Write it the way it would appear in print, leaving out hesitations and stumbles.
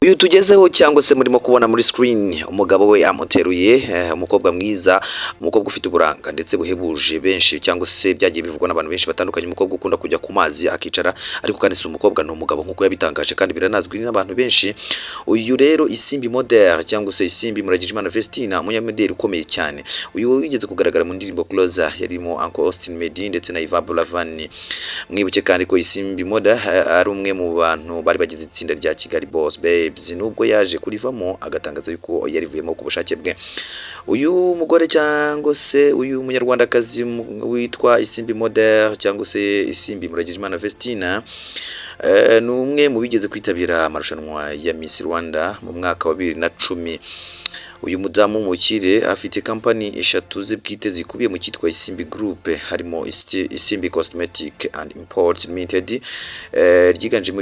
Uyu tugezeho cyangwa se murimo kubona muri screen, umugabo we amuteruye, umukobwa mwiza, umukobwa ufite uburanga ndetse buhebuje benshi, cyangwa se byagiye bivugwa n'abantu benshi batandukanye, umukobwa ukunda kujya ku mazi akicara, ariko kandi si umukobwa, ni umugabo nk'uko yabitangaje kandi biranazwi n'abantu benshi. Uyu rero Isimbi Model cyangwa se Isimbi Muragijimana Vestina, umunyamideli ukomeye cyane. Uyu wigeze kugaragara mu ndirimbo Closer yarimo Uncle Austin, Meddy ndetse na Yvan Buravan. Mwibuke kandi ko Isimbi Model ari umwe mu bantu bari bagize itsinda rya Kigali Boss Babes, nubwo yaje kurivamo agatangaza yuko yarivuyemo ku bushake bwe. Uyu mugore cyangwa se uyu munyarwandakazi witwa Isimbi Model cyangwa se Isimbi Muragijimana Vestina, ni umwe mu bigeze kwitabira amarushanwa ya Miss Rwanda mu mwaka wa 2010. Uyu mudamu w'umukire afite kampani eshatu ze bwite zikubiye mu cyitwa Isimbi Group, harimo Isimbi Cosmetic and Import Limited, ryiganjemo